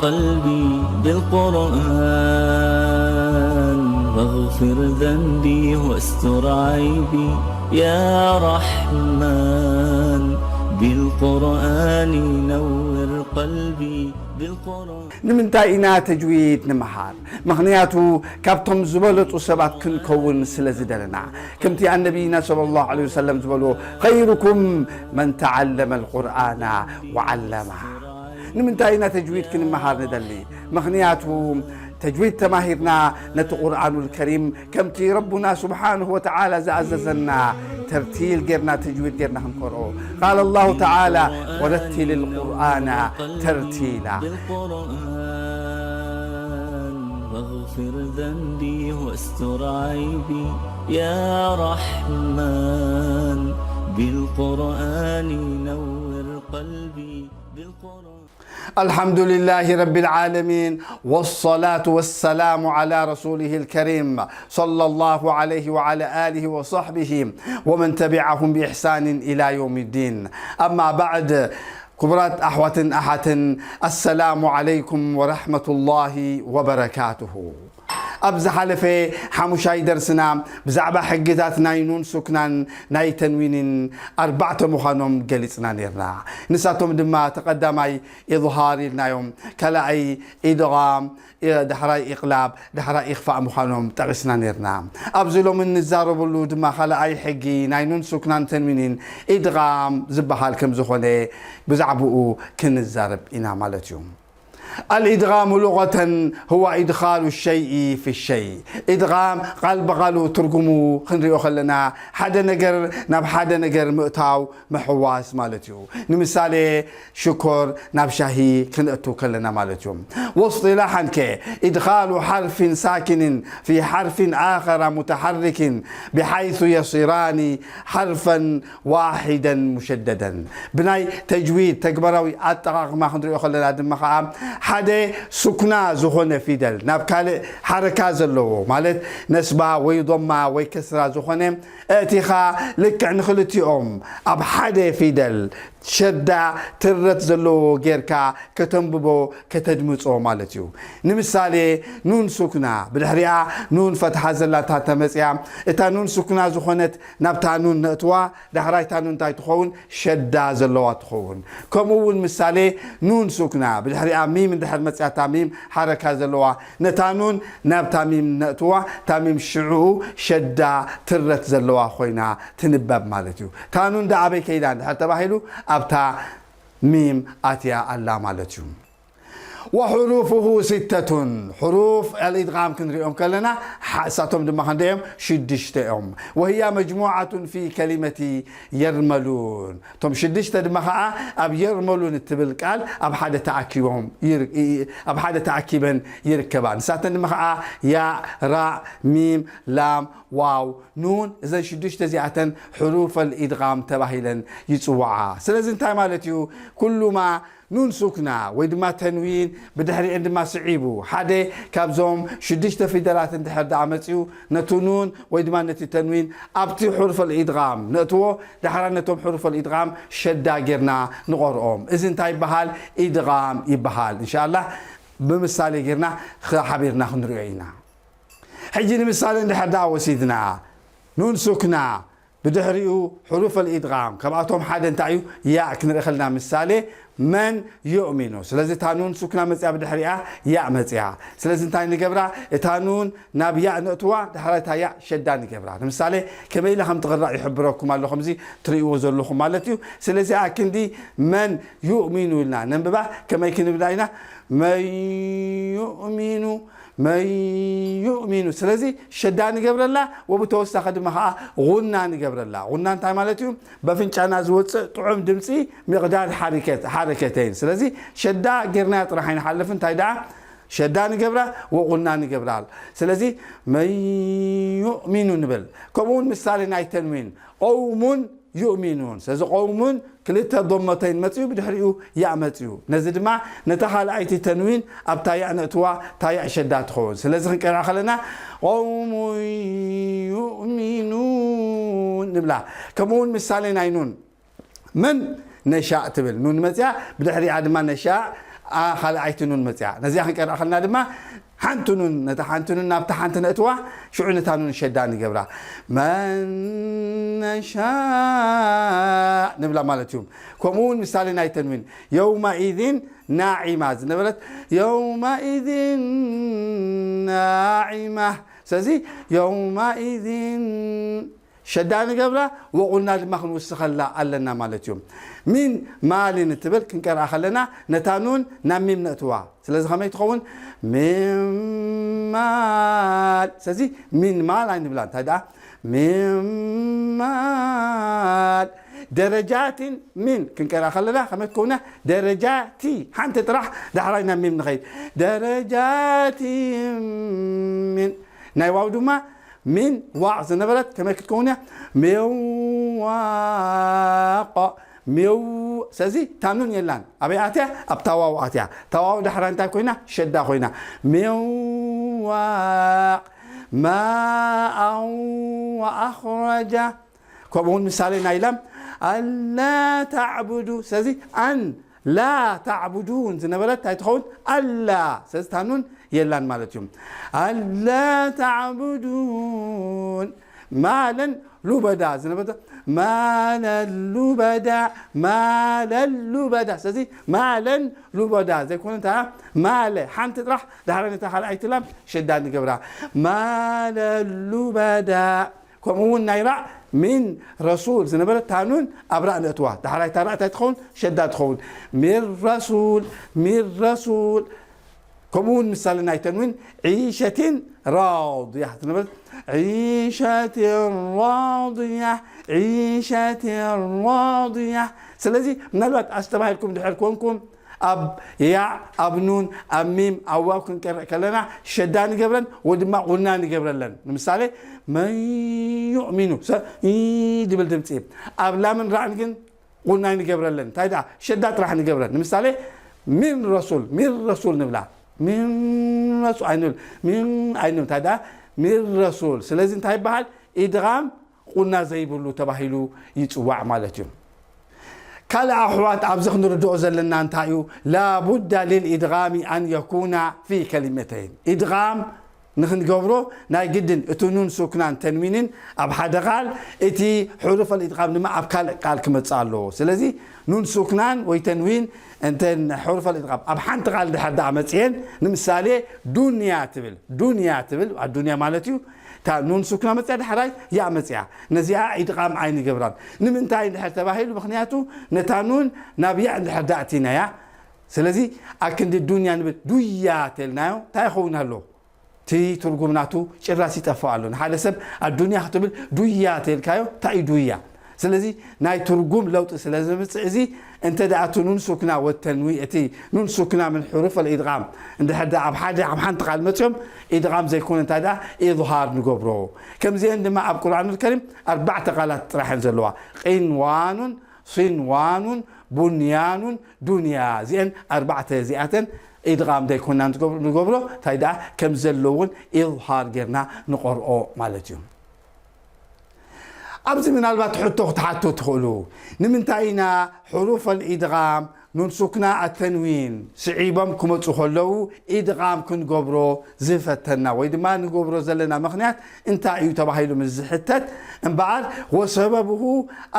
قلبي بالقرآن، واغفر ذنبي واستر عيبي. يا رحمن، بالقرآن نور قلبي، بالقرآن. ንምንታይ ኢና ተጅዊድ ንምሃር? ምኽንያቱ ካብቶም ዝበለጹ ሰባት ክንከውን ስለ ዝደለና። ከምቲ ኣነቢይና ሰለላሁ ዐለይሂ ወሰለም ዝበልዎ፣ خيركم من تعلم القرآن وعلمه። ንምንታይ ኢና ተጅዊድ ክንመሃር ንደሊ? ምኽንያቱ ተጅዊድ ተማሂርና ነቲ ቁርኣኑል ከሪም ከምቲ ረቡና ስብሓንሁ ወተዓላ ዝኣዘዘና ተርቲል ጌርና፣ ተጅዊድ ጌርና ክንቀርኦ። قال الله تعالى: ورتل القرآن ترتيلا. بالقرآن واغفر ذنبي واستر عيبي. يا رحمن، بالقرآن نور قلبي، بالقرآن. الحمد لله رب العالمين، والصلاة والسلام على رسوله الكريم، صلى الله عليه وعلى آله وصحبه ومن تبعهم بإحسان إلى يوم الدين. أما بعد، ክቡራት ኣሕዋትን ኣሓትን፣ السلام عليكم ورحمة الله وبركاته. ኣብ ዝሓለፈ ሓሙሻይ ደርስና ብዛዕባ ሕግታት ናይ ኑን ሱክናን ናይ ተንዊንን ኣርባዕተ ምዃኖም ገሊጽና ነርና። ንሳቶም ድማ፣ እቲ ቀዳማይ ኢዝሃር ኢልናዮም፣ ካልኣይ ኢድጋም፣ ዳሕራይ ኢቕላብ፣ ዳሕራይ ኢኽፋእ ምዃኖም ጠቒስና ነርና። ኣብዚ ሎሚ ንዛረበሉ ድማ ካልኣይ ሕጊ ናይ ኑን ሱክናን ተንዊንን ኢድጋም ዝበሃል ከም ዝኾነ ብዛዕባኡ ክንዛረብ ኢና ማለት እዩ። الإدغام لغة هو إدخال الشيء في الشيء. ኢድጋም ቃል ብቓሉ ትርጉሙ ክንሪኦ ከለና፣ ሓደ ነገር ናብ ሓደ ነገር ምእታው፣ ምሕዋስ ማለት እዩ። ንምሳሌ፣ ሽኮር ናብ ሻሂ ክነእቱ ከለና ማለት እዩ። واصطلاحا ከ، إدخال حرف ساكن في حرف آخر متحرك بحيث يصيران حرفا واحدا مشددا. ብናይ ተጅዊድ ተግባራዊ ኣጠቓቕማ ክንሪኦ ከለና ድማ ኸዓ፣ ሓደ ሱክና ዝኾነ ፊደል ናብ ካልእ ሓረካ ዘለዎ፣ ማለት ነስባ ወይ ዶማ ወይ ከስራ ዝኾነ፣ ኣእቲኻ ልክዕ ንኽልቲኦም ኣብ ሓደ ፊደል ሸዳ ትረት ዘለዎ ጌርካ ከተንብቦ፣ ከተድምጾ ማለት እዩ። ንምሳሌ፣ ኑን ሱክና ብድሕሪኣ ኑን ፈትሓ ዘላታ ተመጽያ፣ እታ ኑን ሱክና ዝኾነት ናብታ ኑን ነእትዋ፣ ዳሕራይ እታ ኑን እንታይ ትኸውን? ሸዳ ዘለዋ ትኸውን። ከምኡ እውን ምሳሌ፣ ኑን ሱክና ብድሕሪኣ ሚም እንድሕር መጽያ፣ እታ ሚም ሓረካ ዘለዋ፣ ነታ ኑን ናብታ ሚም ነእትዋ፣ እታ ሚም ሽዑኡ ሸዳ ትረት ዘለዋ ኮይና ትንበብ ማለት እዩ። እታ ኑን ደኣ ኣበይ ከይዳ እንድሕር ተባሂሉ፣ ኣብታ ሚም ኣትያ ኣላ ማለት እዩ። وحروفه ستة. ሕሩፍ ኣልኢድጋም ክንሪኦም ከለና፣ ሓ-፣ እሳቶም ድማ ክንደዮም? ሽዱሽተ እዮም። وهي مجموعة في كلمة يرملون. እቶም ሽዱሽተ ድማ ኸዓ ኣብ የርመሉን እትብል ቃል ኣብ ሓደ ተኣኪቦም ይር-፣ ይ-፣ ኣብ ሓደ ተኣኪበን ይርከባ። ንሳተን ድማ ኸዓ ያእ፣ ራእ፣ ሚም፣ ላም፣ ዋው፣ ኑን። እዘን ሽዱሽተ እዚኣተን ሕሩፈል ኢድጋም ተባሂለን ይጽውዓ። ስለዚ እንታይ ማለት እዩ? ኩሉማ ኑን ሱክና ወይ ድማ ተንዊን ብድሕሪኤን ድማ ስዒቡ ሓደ ካብዞም ሽዱሽተ ፊደላት እንድሕር ደኣ መጺኡ፣ ነቲ ኑን ወይ ድማ ነቲ ተንዊን ኣብቲ ሕሩፈል ኢድጋም ነእትዎ። ዳሕራ ነቶም ሕሩፈል ኢድጋም ሸዳ ጌርና ንቐርኦም። እዚ እንታይ ይበሃል? ኢድጋም ይበሃል። እንሻላህ ብምሳሌ ጌርና ሓቢርና ክንሪኦ ኢና። ሕጂ ንምሳሌ እንድሕር ደኣ ወሲድና፣ ኑን ሱክና ብድሕሪኡ ሕሩፈል ኢድጋም፣ ካብኣቶም ሓደ እንታይ እዩ? ያእ ክንርኢ ከለና፣ ምሳሌ፣ መን ዩእሚኑ። ስለዚ እታ ኑን ሱክና መጽያ፣ ብድሕሪኣ ያእ መጽያ። ስለዚ እንታይ ንገብራ? እታ ኑን ናብ ያእ ነእትዋ፣ ዳሕራይ እታ ያእ ሸዳ ንገብራ። ንምሳሌ፣ ከመይ ኢላ ከም ትቕራእ ይሕብረኩም ኣሎ፣ ከምዚ ትርእይዎ ዘለኹም ማለት እዩ። ስለዚ ኣክንዲ መን ዩእሚኑ ኢልና ነንብባ። ከመይ ክንብላ ኢና? መን ዩእሚኑ መን ዩእሚኑ። ስለዚ ሸዳ ንገብረላ፣ ወብተወሳኺ ድማ ኸዓ ጉና ንገብረላ። ጉና እንታይ ማለት እዩ? በፍንጫና ዝወፅእ ጥዑም ድምፂ ሚቕዳር ሓሪከት-፣ ሓረከተይን። ስለዚ ሸዳ ጌርናዮ ጥራሕ ኣይንሓልፍን። እንታይ ደኣ ሸዳ ንገብራ ወጉና ንገብራ። ስለዚ መን ዩእሚኑ ንብል። ከምኡ እውን ምሳሌ ናይ ተንዊን፣ ቀውሙን ዩእሚኑን። ስለዚ ቀውሙን ክልተ ዶመተይን መፅኡ፣ ብድሕሪኡ ያእ መፅኡ። ነዚ ድማ ነታ ካልኣይቲ ተንዊን ኣብታ ያእ ነእትዋ፣ እታ ያእ ሸዳ ትኸውን። ስለዚ ክንቀርዓ ከለና ቀውሙን ዩእሚኑን ንብላ። ከምኡ እውን ምሳሌ ናይ ኑን፣ መን ነሻእ ትብል ኑን መፅያ፣ ብድሕሪኣ ድማ ነሻእ ኣ፣ ካልኣይቲ ኑን መጽያ። ነዚኣ ክንቀርኣ ከለና ድማ ሓንቲ ኑን፣ ነታ ሓንቲ ኑን ናብታ ሓንቲ ነእትዋ፣ ሽዑ ነታ ኑን ሸዳ ንገብራ። መን ነሻእ ንብላ ማለት እዩ። ከምኡ እውን ምሳሌ ናይ ተንዊን፣ የውመኢዝን ናዒማ ዝነበረት፣ የውመኢዝን ናዒማ። ስለዚ የውመኢዝን ሸዳ ንገብራ፣ ወቑልና ድማ ክንውስኸላ ኣለና ማለት እዩ። ሚን ማልን እትብል ክንቀርኣ ከለና፣ ነታ ኑን ናብ ሚም ነእትዋ። ስለዚ ከመይ ትኸውን? ሚን ማል። ስለዚ ሚን ማል ኣይንብላን። እንታይ ደኣ? ሚን ማል። ደረጃትን ሚን ክንቀርኣ ከለና ከመይ ትኸውን እያ? ደረጃቲ። ሓንቲ ጥራሕ ዳሕራይ ናብ ሚም ንኸይድ። ደረጃቲ ሚን። ናይ ዋው ድማ ሚን ዋቕ ዝነበረት ከመይ ክትከውን እያ? ሚዋቕ። ሚው። ስለዚ እታ ኑን የላን። ኣበይ ኣትያ? ኣብታ ዋው ኣትያ። እታ ዋው ዳሕራ እንታይ ኮይና? ሸዳ ኮይና። ሚዋቕ። ማኣን ወኣኽረጃ። ከምኡውን ምሳሌ ናይ ላም፣ ኣላ ተዕቡዱ። ስለዚ ኣን ላ ተዕቡዱን ዝነበረት እንታይ ትኸውን? ኣላ። ስለዚ እታ ኑን የላን ማለት እዩ። ኣላ ተዕቡዱን። ማለን ሉበዳ ዝነበረት፣ ማለን ሉበዳ፣ ማለን ሉበዳ። ስለዚ ማለን ሉበዳ ዘይኮነ፣ እታ ማለ ሓንቲ ጥራሕ ዳሕራይ ነታ ካልኣይቲ ላም ሸዳ ንገብራ። ማለን ሉበዳ። ከምኡ እውን ናይ ራእ ሚን ረሱል ዝነበረት እታ ኑን ኣብ ራእ ነእትዋ። ዳሕራይ እታ ራእ እንታይ ትኸውን? ሸዳ ትኸውን። ሚን ረሱል፣ ሚን ረሱል። ከምኡ እውን ምሳሌ ናይ ተንዊን፣ ዒሸትን ራድያ ዝነበረት፣ ዒሸትን ራድያ፣ ዒሸትን ራድያ። ስለዚ ምናልባት ኣስተባሂልኩም ድሕር ኮንኩም፣ ኣብ ያዕ፣ ኣብ ኑን፣ ኣብ ሚም፣ ኣብ ዋው ክንቀርእ ከለና ሸዳ ንገብረን ወይ ድማ ቁና ንገብረለን። ንምሳሌ፣ መን ዩእሚኑ፣ ሰ-፣ ይ ድብል ድምፂ። ኣብ ላምን ራዕን ግን ቁና ንገብረለን። እንታይ ደኣ? ሸዳ ጥራሕ ንገብረን። ንምሳሌ፣ ሚን ረሱል፣ ሚን ረሱል ንብላ። ሚን ረሱል ኣይንብል፣ ሚን ኣይንብል። እንታይ ደኣ? ሚን ረሱል። ስለዚ እንታይ ይበሃል? ኢድጋም ቁና ዘይብሉ ተባሂሉ ይጽዋዕ ማለት እዩ። ካልእ ኣሕዋት ኣብዚ ክንርድኦ ዘለና እንታይ እዩ? ላቡዳ ሊልኢድጋሚ ኣን የኩና ፊ ከሊመተይን። ኢድጋም ንኽንገብሮ ናይ ግድን እቲ ኑን ሱክናን ተንዊንን ኣብ ሓደ ቃል፣ እቲ ሕሩፍ ኣልኢድጋም ድማ ኣብ ካልእ ቃል ክመጽእ ኣለዎ። ስለዚ ኑን ሱክናን ወይ ተንዊን እንተን ሕሩፍ ኣልኢድጋም ኣብ ሓንቲ ቃል ድሕር ደኣ መጽየን፣ ንምሳሌ ዱንያ ትብል፣ ዱንያ ትብል፣ ኣዱንያ ማለት እዩ። እታ ኑን ሱክና መጽያ ዳሕራይ ያእ መጽያ። ነዚኣ ኢድጋም ኣይንገብራን። ንምንታይ እንድሕር ተባሂሉ፣ ምኽንያቱ ነታ ኑን ናብ ያእ እንድሕር ደኣ ኣእቲናያ፣ ስለዚ ኣብ ክንዲ ዱንያ ንብል ዱያ ተልናዮ እንታይ ይኸውን ኣሎ? እቲ ትርጉም ናቱ ጭራስ ይጠፍእ ኣሎ። ንሓደ ሰብ ኣዱንያ ክትብል ዱያ ተልካዮ እንታይ እዩ ዱያ? ስለዚ ናይ ትርጉም ለውጢ ስለ ዘምጽእ፣ እዚ እንተ ደኣ እቲ ኑን ሱክና ወተንዊ፣ እቲ ኑን ሱክና ምን ሕሩፍ ኣልኢድጋም እንድሕር ደኣ ኣብ ሓደ፣ ኣብ ሓንቲ ቃል መጽዮም፣ ኢድጋም ዘይኮነ እንታይ ደኣ ኢዝሃር ንገብሮ። ከምዚአን ድማ ኣብ ቁርኣን ከሪም ኣርባዕተ ቃላት ጥራሕ እየን ዘለዋ። ቂንዋኑን፣ ሲንዋኑን፣ ቡንያኑን፣ ዱንያ። እዚአን ኣርባዕተ እዚኣተን ኢድጋም ዘይኮና ንገብሮ፣ እንታይ ደኣ ከም ዘለውን ኢዝሃር ጌርና ንቆርኦ ማለት እዩ። ኣብዚ ምናልባት ሕቶ ክትሓቱ ትኽእሉ፣ ንምንታይ ኢና ሕሩፍ ኣልኢድጋም ኑን ሱክና ኣተንዊን ስዒቦም ክመጹ ከለዉ ኢድጋም ክንገብሮ ዝፈተና ወይ ድማ ንገብሮ ዘለና ምኽንያት እንታይ እዩ ተባሂሉ ምስ ዝሕተት፣ እምበኣር ወሰበብሁ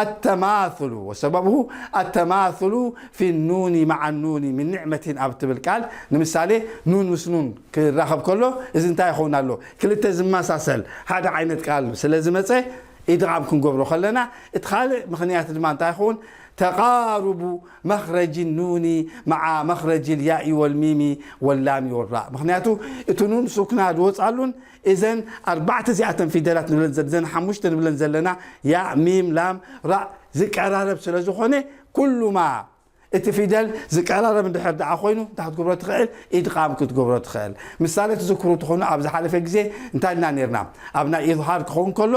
ኣተማሱሉ፣ ወሰበብሁ ኣተማሱሉ ፊ ኑኒ መዓ ኑኒ ምን ኒዕመቲን ኣብ ትብል ቃል፣ ንምሳሌ ኑን ምስ ኑን ክራኸብ ከሎ እዚ እንታይ ይኸውን ኣሎ? ክልተ ዝመሳሰል ሓደ ዓይነት ቃል ስለ ዝመጸ ኢድጋም ክንገብሮ ከለና፣ እቲ ካልእ ምኽንያት ድማ እንታይ ይኸውን? ተቓሩቡ መኽረጅ ኑኒ መዓ መኽረጅ ያኢ ወልሚሚ ወላሚ ወራ። ምኽንያቱ እቲ ኑን ሱክና ዝወጻሉን እዘን ኣርባዕተ እዚኣተን ፊደላት ንብለን ዘ-፣ እዘን ሓሙሽተ ንብለን ዘለና ያእ፣ ሚም፣ ላም፣ ራእ ዝቀራረብ ስለ ዝኾነ፣ ኩሉማ እቲ ፊደል ዝቀራረብ እንድሕር ደኣ ኮይኑ እንታይ ክትገብሮ ትኽእል? ኢድጋም ክትገብሮ ትኽእል። ምሳሌ ትዝክሩ ትኾኑ ኣብ ዝሓለፈ ግዜ እንታይ ኢልና ኔርና? ኣብ ናይ ኢዝሃር ክኸውን ከሎ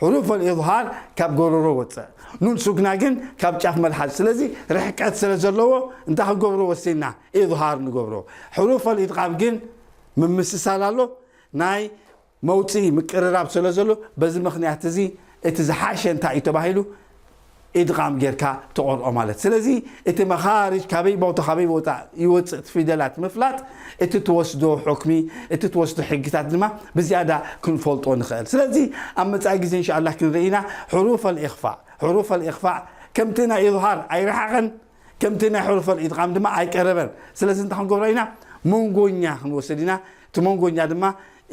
ሕሩፍ ኣልኢዝሃር ካብ ጎሮሮ ወጽእ። ኑን ሱክና ግን ካብ ጫፍ መልሓስ። ስለዚ ርሕቀት ስለ ዘለዎ እንታይ ክንገብሮ ወሲንና? ኢዝሃር ንገብሮ። ሕሩፍ ኣልኢድጋም ግን ምምስሳል ኣሎ። ናይ መውጽኢ ምቅርራብ ስለ ዘሎ በዚ ምኽንያት እዚ እቲ ዝሓሸ እንታይ እዩ ተባሂሉ? ኢድቓም ጌርካ ትቐርኦ ማለት። ስለዚ እቲ መኻርጅ ካበይ ቦታ ካበይ ቦታ ይወፅእ እቲ ፊደላት ምፍላጥ፣ እቲ ትወስዶ ሕክሚ፣ እቲ ትወስዶ ሕግታት ድማ ብዝያዳ ክንፈልጦ ንኽእል። ስለዚ ኣብ መጻኢ ግዜ እንሻኣላህ ክንርኢ ኢና። ሕሩፈል ኢኽፋእ፣ ሕሩፈል ኢኽፋእ ከምቲ ናይ ኢዝሃር ኣይረሓቐን፣ ከምቲ ናይ ሕሩፈል ኢድቓም ድማ ኣይቀረበን። ስለዚ እንታይ ክንገብሮ ኢና? መንጎኛ ክንወስድ ኢና። እቲ መንጎኛ ድማ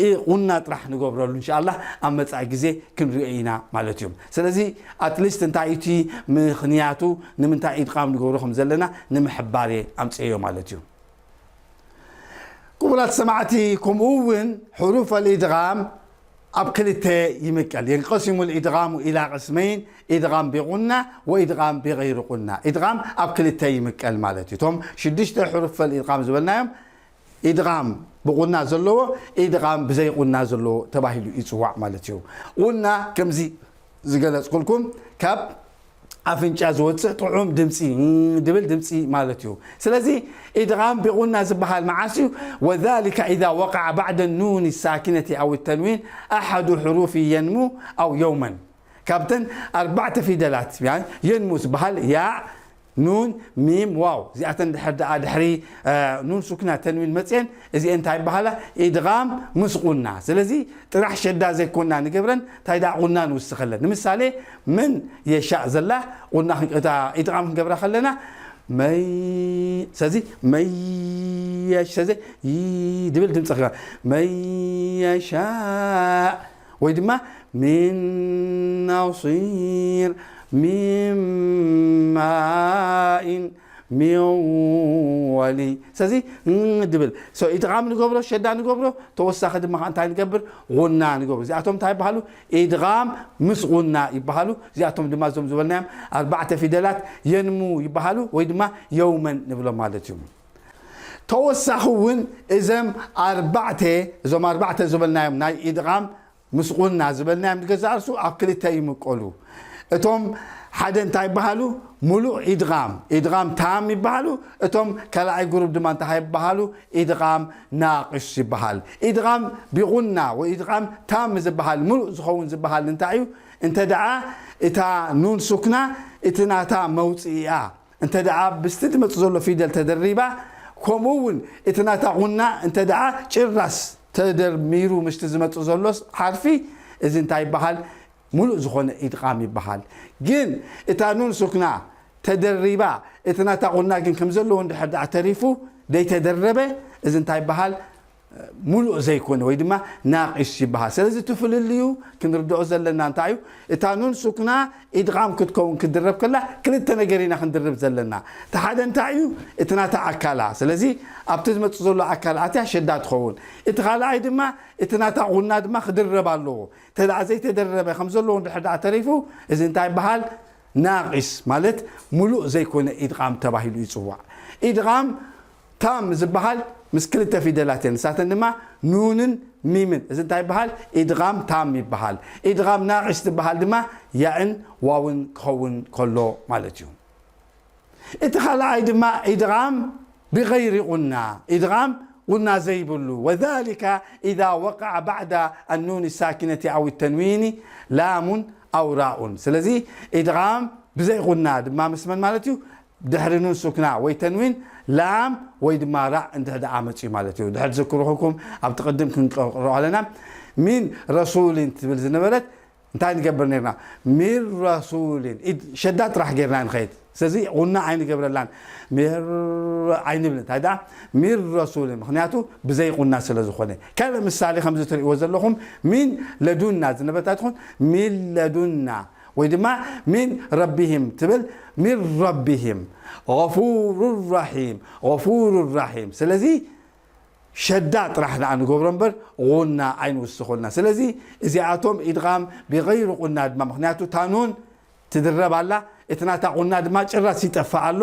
ኢ ቁና ጥራሕ ንገብረሉ እንሻኣላህ ኣብ መጻኢ ግዜ ክንሪኦ ኢና ማለት እዩ። ስለዚ ኣትሊስት እንታይ እዩ እቲ ምኽንያቱ፣ ንምንታይ ኢድቓም ንገብሮ ከም ዘለና ንምሕባር እየ ኣምፅኤዮ ማለት እዩ። ክቡራት ሰማዕቲ፣ ከምኡ እውን ሕሩፍ ኣልኢድጋም ኣብ ክልተ ይምቀል። የንቀሲሙ ልኢድጋሙ ኢላ ቅስመይን፣ ኢድጋም ቢቁና ወኢድጋም ቢገይሪ ቁና። ኢድጋም ኣብ ክልተ ይምቀል ማለት እዩ። እቶም ሽዱሽተ ሕሩፍ ኣልኢድጋም ዝበልናዮም ኢድጋም ብቁና ዘለዎ፣ ኢድጋም ብዘይ ቁና ዘለዎ ተባሂሉ ይፅዋዕ ማለት እዩ። ቁና ከምዚ ዝገለፅኩልኩም ካብ ኣፍንጫ ዝወፅእ ጥዑም ድምፂ ድብል ድምፂ ማለት እዩ። ስለዚ ኢድጋም ብቁና ዝበሃል መዓስ እዩ? وذلك إذا وقع بعد النون الساكنة أو التنوين أحد حروف ينمو أو يوما። ካብተን ኣርባዕተ ፊደላት ያ የንሙ ዝበሃል ያ ኑን ሚም ዋው እዚኣተን ድሕር ደኣ ድሕሪ እ፣ ኑን ሱክና ተንዊን መፅየን እዚአን እንታይ ይበሃላ? ኢድጋም ምስ ቁና። ስለዚ ጥራሕ ሸዳ ዘይኮና ንገብረን እንታይ ደኣ ቁና ንውስኸለን። ንምሳሌ ምን የሻእ ዘላ ቁና ክን- እታ ኢድጋም ክንገብራ ከለና መይ ሰዚ መየሽ ሰዚ ይ ድብል ድምፂ ክገብር መየሻእ ወይ ድማ ሚን ናሲር ሚን ማኢን ሚን ወሊይ ሰዚ ድብል ኢድቃም ንገብሮ ሸዳ ንገብሮ ተወሳኺ ድማ እንታይ ንገብር ጉና ንገብሮ እዚኣቶም እንታይ ይበሃሉ ኢድቃም ምስ ጉና ይበሃሉ እዚኣቶም ድማ እዞም ዝበልናዮም ኣርባዕተ ፊደላት የንሙ ይበሃሉ ወይ ድማ የውመን ንብሎም ማለት እዩ ተወሳኺ እውን እዘም ኣርባዕተ እዞም ኣርባዕተ ዝበልናዮም ናይ ኢድቃም ምስ ቁና ዝበልናዮም ንገዛእ ርሱ ኣብ ክልተ ይምቀሉ። እቶም ሓደ እንታይ ይበሃሉ? ሙሉእ ኢድጋም፣ ኢድጋም ታም ይበሃሉ። እቶም ካልኣይ ጉሩብ ድማ እንታይ ይበሃሉ? ኢድጋም ናቂስ ይበሃል። ኢድጋም ቢቁና ወይ ኢድጋም ታም ዝበሃል ሙሉእ ዝኸውን ዝበሃል እንታይ እዩ? እንተ ደኣ እታ ኑን ሱክና እቲ ናታ መውፅኢኣ እንተ ደኣ ብስቲ ትመጽእ ዘሎ ፊደል ተደሪባ ከምኡ እውን እቲ ናታ ቁና እንተ ደኣ ጭራስ ተደርሚሩ ምስቲ ዝመጽእ ዘሎ ሓርፊ እዚ እንታይ ይበሃል? ሙሉእ ዝኾነ ኢድቃም ይበሃል። ግን እታ ኑን ሱክና ተደሪባ እቲ ናታ ቁና ግን ከም ዘለዎ እንድሕር ደኣ ተሪፉ ደይተደረበ እዚ እንታይ ይበሃል? ሙሉእ ዘይኮነ ወይ ድማ ናቂስ ይበሃል። ስለዚ እቲ ፍልልዩ ክንርድኦ ዘለና እንታይ እዩ? እታ ኑን ሱክና ኢድቃም ክትከውን ክትድረብ ከላ ክልተ ነገር ኢና ክንድርብ ዘለና። እቲ ሓደ እንታይ እዩ? እቲ ናታ ኣካላ። ስለዚ ኣብቲ ዝመጽእ ዘሎ ኣካል ኣትያ ሸዳ ትኸውን። እቲ ካልኣይ ድማ እቲ ናታ ቁና ድማ ክድረብ ኣለዎ። ተደኣ ዘይተደረበ ከም ዘለዎ እንድሕር ደኣ ተሪፉ እዚ እንታይ ይበሃል? ናቂስ ማለት ሙሉእ ዘይኮነ ኢድቃም ተባሂሉ ይጽዋዕ። ኢድቃም ታም ዝበሃል ምስ ክልተ ፊደላት እየን። ንሳተን ድማ ኑንን ሚምን። እዚ እንታይ ይበሃል? ኢድቃም ታም ይበሃል። ኢድቃም ናቂስ ዝበሃል ድማ ያእን ዋውን ክኸውን ከሎ ማለት እዩ። እቲ ካልኣይ ድማ ኢድቃም ብገይሪ ቁና፣ ኢድቃም ቁና ዘይብሉ። وذلك إذا وقع بعد النون الساكنة أو التنوين لام أو راء። ስለዚ ኢድቃም ብዘይ ቁና ድማ ምስ መን ማለት እዩ? ድሕሪ ኑን ሱክና ወይ ተንዊን ላም ወይ ድማ ራእ እንድሕር ደኣ መፅዩ ማለት እዩ። ድሕር ዝክርኹኩም ኣብቲ ቅድም ክንቀርኦ ኣለና። ሚን ረሱሊን ትብል ዝነበረት እንታይ ንገብር ነርና? ሚን ረሱሊን። ኢድ ሸዳ ጥራሕ ጌርና ንኸይድ። ስለዚ ቁና ኣይንገብረላን። ሚን ረ- ኣይንብል። እንታይ ደኣ? ሚን ረሱሊን። ምክንያቱ ብዘይ ቁና ስለ ዝኾነ። ካልእ ምሳሌ ከምዚ ትርእይዎ ዘለኹም ሚን ለዱና ዝነበረት ኣይትኾን። ሚን ለዱና ወይ ድማ ሚን ረቢሂም ትብል ሚን ረቢሂም غفور رحيم غفور رحيم ስለዚ ሸዳ ጥራሕ ደኣ ንገብሮ እምበር ቁና ኣይንውስኾልና ስለዚ እዚኣቶም ኢድቃም ብغير ቁና ድማ ምክንያቱ ታኑን ትድረብ ኣላ እቲ ናታ ቁና ድማ ጭራስ ይጠፍእ ኣሎ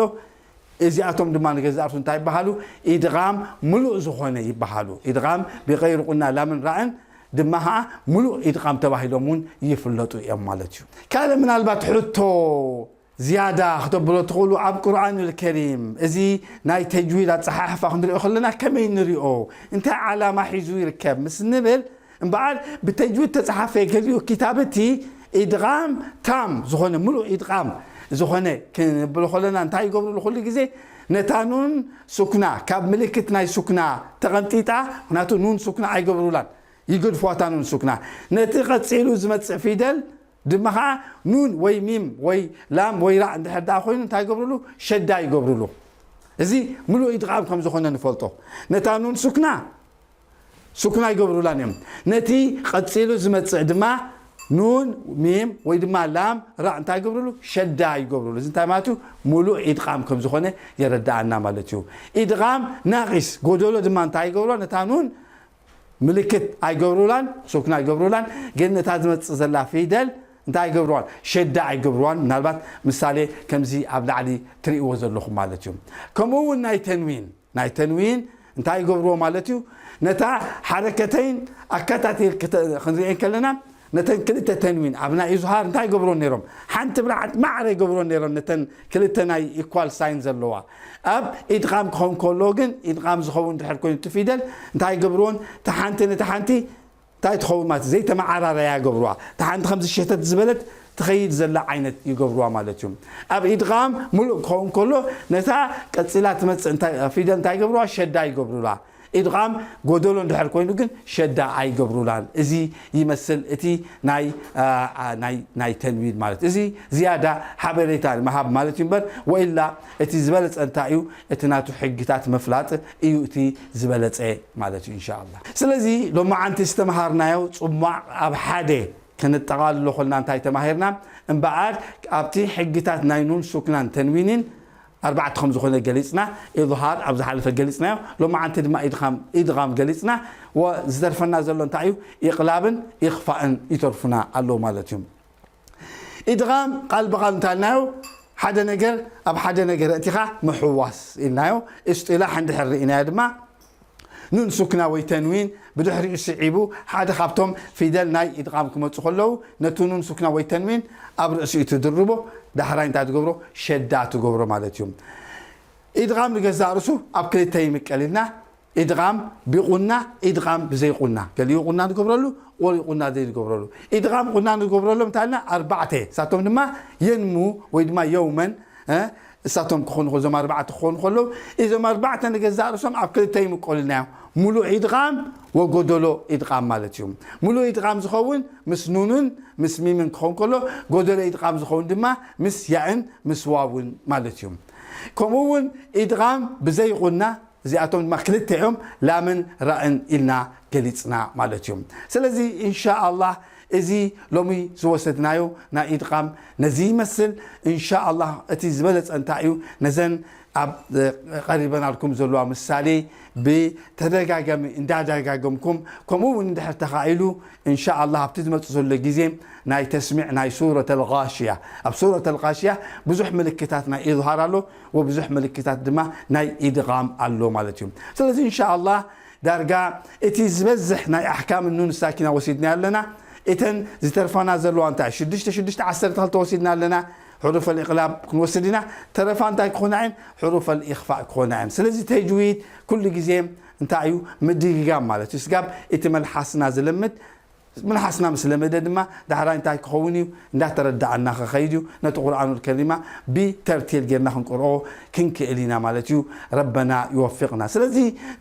እዚኣቶም ድማ ንገዛእ ርሱ እንታይ ይበሃሉ ኢድቃም ምሉእ ዝኾነ ይበሃሉ ኢድቃም ብغير ቁና ላምን ራእን ድማ ኸዓ ሙሉእ ኢድቃም ተባሂሎም እውን ይፍለጡ እዮም ማለት እዩ። ካልእ ምናልባት ሕቶ ዝያዳ ክተብሎ ትኽእሉ ኣብ ቁርኣን ልከሪም እዚ ናይ ተጅዊድ ኣፀሓሕፋ ክንሪኦ ከለና ከመይ ንሪኦ እንታይ ዓላማ ሒዙ ይርከብ ምስ ንብል እምበኣር ብተጅዊድ ተፀሓፈ ገሊኡ ክታብ እቲ ኢድቓም ታም ዝኾነ፣ ምሉእ ኢድቓም ዝኾነ ክንብል ከለና እንታይ ይገብርሉ? ኩሉ ግዜ ነታ ኑን ሱክና ካብ ምልክት ናይ ሱክና ተቐንጢጣ፣ ምክንያቱ ኑን ሱክና ኣይገብሩላን፣ ይገድፍዋ እታ ኑን ሱክና። ነቲ ቀጺሉ ዝመጽእ ፊደል ድማ ኸዓ ኑን ወይ ሚም ወይ ላም ወይ ራእ እንድሕር ደኣ ኮይኑ እንታይ ይገብርሉ? ሸዳ ይገብርሉ። እዚ ምሉእ ኢድቓም ከም ዝኾነ ንፈልጦ። ነታ ኑን ሱክና ሱክና ይገብሩላን እዮም። ነቲ ቀጺሉ ዝመጽእ ድማ ኑን፣ ሚም ወይ ድማ ላም፣ ራእ እንታይ ይገብሩሉ? ሸዳ ይገብሩሉ። እዚ እንታይ ማለት እዩ? ምሉእ ኢድቓም ከም ዝኾነ የረድኣና ማለት እዩ። ኢድቓም ናቒስ፣ ጎደሎ ድማ እንታይ ይገብሩላ? ነታ ኑን ምልክት ኣይገብሩላን፣ ሱክና ኣይገብሩላን። ግን ነታ ዝመጽእ ዘላ ፊደል እንታይ ኣይገብሩዋን? ሸዳ ኣይገብሩዋን። ምናልባት ምሳሌ ከምዚ ኣብ ላዕሊ ትርእይዎ ዘለኹም ማለት እዩ። ከምኡ እውን ናይ ተንዊን፣ ናይ ተንዊን እንታይ ይገብርዎ ማለት እዩ? ነታ ሓረከተይን ኣከታቲል ክተ-፣ ክንሪኤን ከለና፣ ነተን ክልተ ተንዊን ኣብ ናይ ኢዝሃር እንታይ ይገብርዎ ነይሮም? ሓንቲ ብርዓት ማዕረ ይገብርዎ ነይሮም፣ ነተን ክልተ ናይ ኢኳል ሳይን ዘለዋ። ኣብ ኢድቓም ክኸውን ከሎ ግን፣ ኢድቓም ዝኸውን ድሕር ኮይኑ እቲ ፊደል እንታይ ይገብርዎን? እታ ሓንቲ ነታ ሓንቲ እንታይ ትኸውን ማለት እዩ? ዘይተመዓራረያ ይገብርዋ። እታ ሓንቲ ከምዚ ሸተት ዝበለት ትኸይድ ዘላ ዓይነት ይገብርዋ ማለት እዩ። ኣብ ኢድቓም ምሉእ ክኸውን ከሎ ነታ ቀጺላ ትመጽእ እንታይ፣ ፊደል እንታይ ይገብርዋ? ሸዳ ይገብሩላ። ኢድቓም ጎደሎ እንድሕር ኮይኑ ግን ሸዳ ኣይገብሩላን። እዚ ይመስል እቲ ናይ፣ አ፣ አ፣ ናይ፣ ናይ ተንዊን ማለት። እዚ ዝያዳ ሓበሬታ ንምሃብ ማለት እዩ እምበር፣ ወኢላ እቲ ዝበለጸ እንታይ እዩ? እቲ ናቱ ሕግታት ምፍላጥ እዩ እቲ ዝበለጸ ማለት እዩ፣ ኢንሻኣላህ። ስለዚ ሎማዓንቲ ዝተምሃርናዮ ጽሟቕ ኣብ ሓደ ከነጠቓልሎ ከለና እንታይ ተማሂርና? እምበኣር ኣብቲ ሕግታት ናይ ኑን ሱክናን ተንዊንን ኣርባዕተ ከም ዝኾነ ገሊጽና፣ ኢዝሃር ኣብ ዝሓለፈ ገሊጽናዮ፣ ሎማዓንቲ ድማ ኢድኻም፣ ኢድጋም ገሊጽና፣ ወዝተርፈና ዘሎ እንታይ እዩ? ኢቕላብን ኢኽፋእን ይተርፉና ኣለዉ ማለት እዩ። ኢድጋም ቃል ብቓል እንታይ ኢልናዮ? ሓደ ነገር ኣብ ሓደ ነገር ኣእቲኻ ምሕዋስ ኢልናዮ። እስጢላሕ እንድሕር ርኢናዮ ድማ ኑን ሱክና ወይ ተንዊን ብድሕሪኡ ስዒቡ ሓደ ካብቶም ፊደል ናይ ኢድጋም ክመጹ ከለዉ ነቲ ኑን ሱክና ወይ ተንዊን ኣብ ርእሲኡ ትድርቦ፣ ዳሕራይ እንታይ ትገብሮ? ሸዳ ትገብሮ ማለት እዩ። ኢድጋም ንገዛእ ርእሱ ኣብ ክልተ ይምቀል ኢልና፣ ኢድጋም ብቑና፣ ኢድጋም ብዘይቑና። ገሊኡ ቑና ንገብረሉ፣ ገሊኡ ቑና ዘይንገብረሉ። ኢድጋም ቑና ንገብረሎም እንታይ ኢልና? ኣርባዕተ። ንሳቶም ድማ የንሙ ወይ ድማ የውመን፣ እ፣ እሳቶም ክኾኑ ከ-፣ እዞም ኣርባዕተ ክኾኑ ከለዉ፣ እዞም ኣርባዕተ ንገዛእ ርእሶም ኣብ ክልተ ይምቀሉ ኢልናዮም። ሙሉእ ኢድጋም ወጎደሎ ኢድጋም ማለት እዩ። ሙሉእ ኢድጋም ዝኸውን ምስ ኑንን ምስ ሚምን ክኸውን ከሎ፣ ጎደሎ ኢድጋም ዝኸውን ድማ ምስ ያእን ምስ ዋውን ማለት እዩ። ከምኡ እውን ኢድጋም ብዘይቑና፣ እዚኣቶም ድማ ክልተ እዮም፣ ላምን ራእን ኢልና ገሊጽና ማለት እዩ። ስለዚ ኢንሻኣላህ እዚ ሎሚ ዝወሰድናዮ ናይ ኢድጋም ነዚ ይመስል። ኢንሻኣላህ እቲ ዝበለጸ እንታይ እዩ? ነዘን ኣብ፣ እ፣ ቀሪበናልኩም ዘለዋ ምሳሌ ብተደጋጋሚ እንዳደጋገምኩም፣ ከምኡ እውን እንድሕር ተኻኢሉ ኢንሻኣላህ ኣብቲ ዝመጽእ ዘሎ ግዜ ናይ ተስሚዕ ናይ ሱረት ኣልጋሽያ፣ ኣብ ሱረት ኣልጋሽያ ብዙሕ ምልክታት ናይ ኢዝሃር ኣሎ። ወብዙሕ ምልክታት ድማ ናይ ኢድጋም ኣሎ ማለት እዩ። ስለዚ ኢንሻኣላህ ዳርጋ እቲ ዝበዝሕ ናይ ኣሕካም ኑን ሳኪና ወሲድና ኣለና። እተን ዝተርፋና ዘለዋ እንታይ ሽዱሽተ ሽዱሽተ ዓሰርተ ክልተ ወሲድና ኣለና። ሕሩፍ ኣልኢቕላብ ክንወስድ ኢና። ተረፋ እንታይ ክኾና እየን? ሕሩፍ ኣልኢኽፋእ ክኾና እየን። ስለዚ ተጅዊድ ኩሉ ግዜ እንታይ እዩ? ምድግጋም ማለት እዩ። ስጋብ እቲ መልሓስና ዝለምድ፣ ምልሓስና ምስ ለመደ ድማ ዳሕራይ እንታይ ክኸውን እዩ? እንዳተረዳኣና ክኸይድ እዩ። ነቲ ቁርኣኑል ከሪማ ብተርቲል ጌርና ክንቅርኦ ክንክእል ኢና ማለት እዩ። ረበና ይወፊቕና። ስለዚ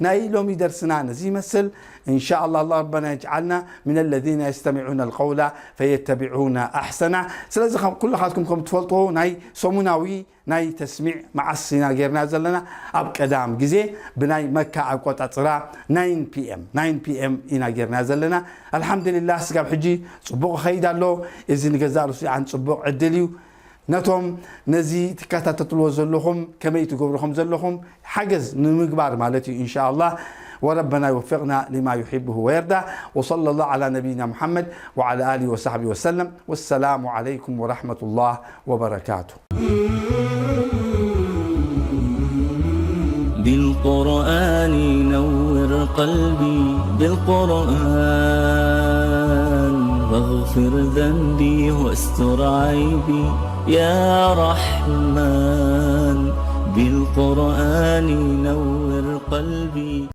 ናይ ሎሚ ደርስና ነዚ ይመስል። ኢንሻኣላህ፣ ኣላህ ረበና የጅዓልና ሚነ ለዚነ የስተሚዑነ ኣልቀውላ ፈየተቢዑነ ኣሕሰና። ስለዚ ከም ኩልኻትኩም ከም ትፈልጥዎ ናይ ሰሙናዊ ናይ ተስሚዕ መዓስ ኢና ጌርና ዘለና? ኣብ ቀዳም ግዜ ብናይ መካ ኣቆጻጽራ ናይን ፒ ኤም፣ ናይን ፒ ኤም ኢና ጌርና ዘለና። ኣልሓምዱሊላህ፣ ስጋብ ሕጂ ጽቡቕ ይኸይድ ኣሎ። እዚ ንገዛእ ርእሱ ይዓን ጽቡቕ ዕድል እዩ። ነቶም ነዚ ትከታተልዎ ዘለኹም፣ ከመይ ትገብሩ ከም ዘለኹም ሓገዝ ንምግባር ማለት እዩ፣ ኢንሻኣላህ። وربنا يوفقنا لما يحبه ويرضى. وصلى الله على نبينا محمد وعلى آله وصحبه وسلم. والسلام عليكم ورحمة الله وبركاته. بالقرآن نور قلبي، بالقرآن واغفر ذنبي واستر عيبي، يا رحمن. بالقرآن نور قلبي.